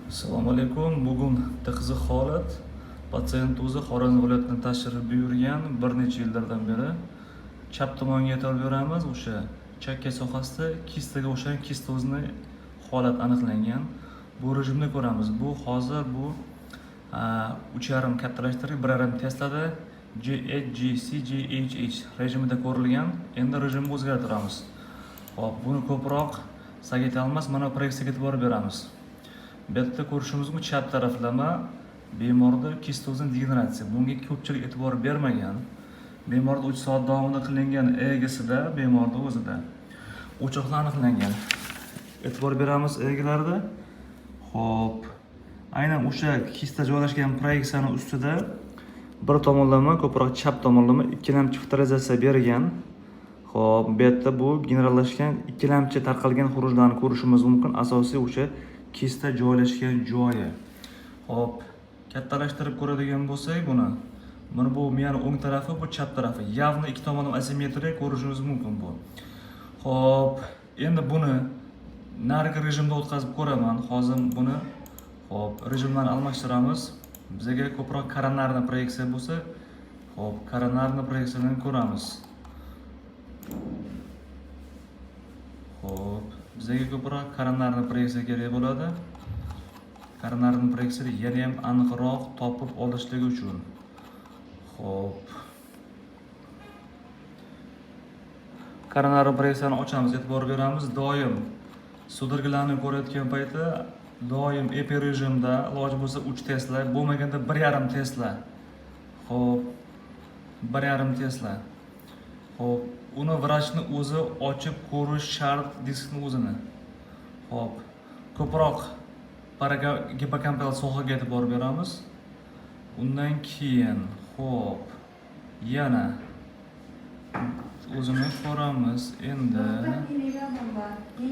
Assalomu alaykum. Bugun bitta qiziq holat. Patsient o'zi Xorazm viloyatidan tashrif buyurgan bir necha yillardan beri. Chap tomonga e'tibor beramiz, o'sha chakka sohasida kistaga o'xshagan кистозный holat aniqlangan. Bu rejimda ko'ramiz. Bu hozir bu 3,5 kattalashtirib 1,5 Teslada GHGCGHH rejimida ko'rilgan. Endi rejimni o'zgartiramiz. Xo'p, buni ko'proq sagittal emas, mana proyeksiyaga e'tibor beramiz. Bu yerda ko'rishimiz mumkin, chap taraflama bemorda кистозный degeneratsiya. Bunga ko'pchilik e'tibor bermagan. Bemorda 3 soat davomida qilingan EEGsida, bemorda o'zida o'choqlar aniqlangan. E'tibor beramiz EEGlarda. Xo'p, aynan o'sha kista joylashgan proyeksiyani ustida bir tomonlama, ko'proq chap tomonlama ikkilamchi filtralizatsiya bergan. Xo'p, bu yerda bu generallashgan ikkilamchi tarqalgan xurujlarni ko'rishimiz mumkin. Asosiy o'sha kista joylashgan joyi. Xo'p, kattalashtirib ko'radigan bo'lsak buni. Mana bu miyani o'ng tarafi, bu chap tarafi. Явно ikki tomonlama asimetriya ko'rishimiz mumkin bu. Xo'p, endi buni narigi rejimda o'tkazib ko'raman. Hozir buni, xo'p, rejimlarni almashtiramiz. Bizga ko'proq коронарный proyeksiya bo'lsa, xo'p, коронарный proyeksiyadan ko'ramiz. Xo'p, bizga ko'proq коронарный proyeksiya kerak bo'ladi. Коронарный proyeksiyada yana ham aniqroq topib olishlik uchun. Xo'p. Коронарный proyeksiyani ochamiz, e'tibor beramiz. Doim судорога larni ko'rayotgan payti doim EP rejimda, iloji bo'lsa 3 Tesla, bo'lmaganda 1,5 Tesla. Xo'p, 1,5 Tesla. Xo'p, uni vrachni o'zi ochib ko'rish shart diskni o'zini. Xo'p, ko'proq gippokampal sohaga e'tibor beramiz. Undan keyin, xo'p, yana o'zini ko'ramiz endi. Doktor,